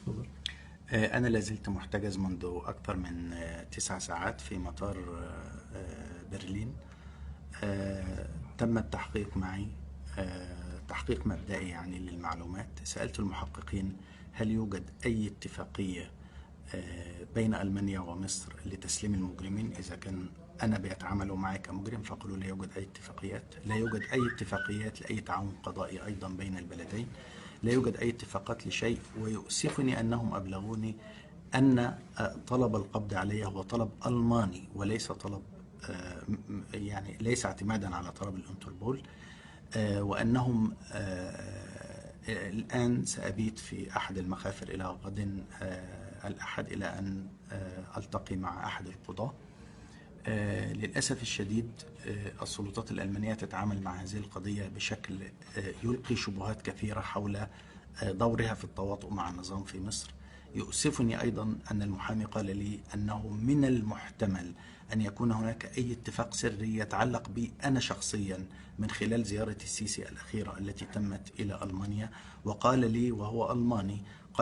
اتفضل. أنا لازلت محتجز منذ أكثر من 9 ساعات في مطار برلين. تم التحقيق معي، تحقيق مبدئي يعني للمعلومات. سألت المحققين: هل يوجد أي اتفاقية بين ألمانيا ومصر لتسليم المجرمين؟ إذا كان أنا بيتعاملوا معي كمجرم. فقالوا: لا يوجد أي اتفاقيات، لا يوجد أي اتفاقيات لأي تعاون قضائي أيضا بين البلدين، لا يوجد أي اتفاقات لشيء. ويؤسفني أنهم أبلغوني أن طلب القبض علي هو طلب ألماني وليس طلب يعني ليس اعتمادا على طلب الانتربول، وأنهم الآن سأبيت في أحد المخافر إلى غد الأحد إلى أن ألتقي مع أحد القضاة. للأسف الشديد السلطات الألمانية تتعامل مع هذه القضية بشكل يلقي شبهات كثيرة حول دورها في التواطؤ مع النظام في مصر. يؤسفني أيضا أن المحامي قال لي أنه من المحتمل أن يكون هناك أي اتفاق سري يتعلق بي أنا شخصيا من خلال زيارة السيسي الأخيرة التي تمت إلى ألمانيا. وقال لي، وهو ألماني، قال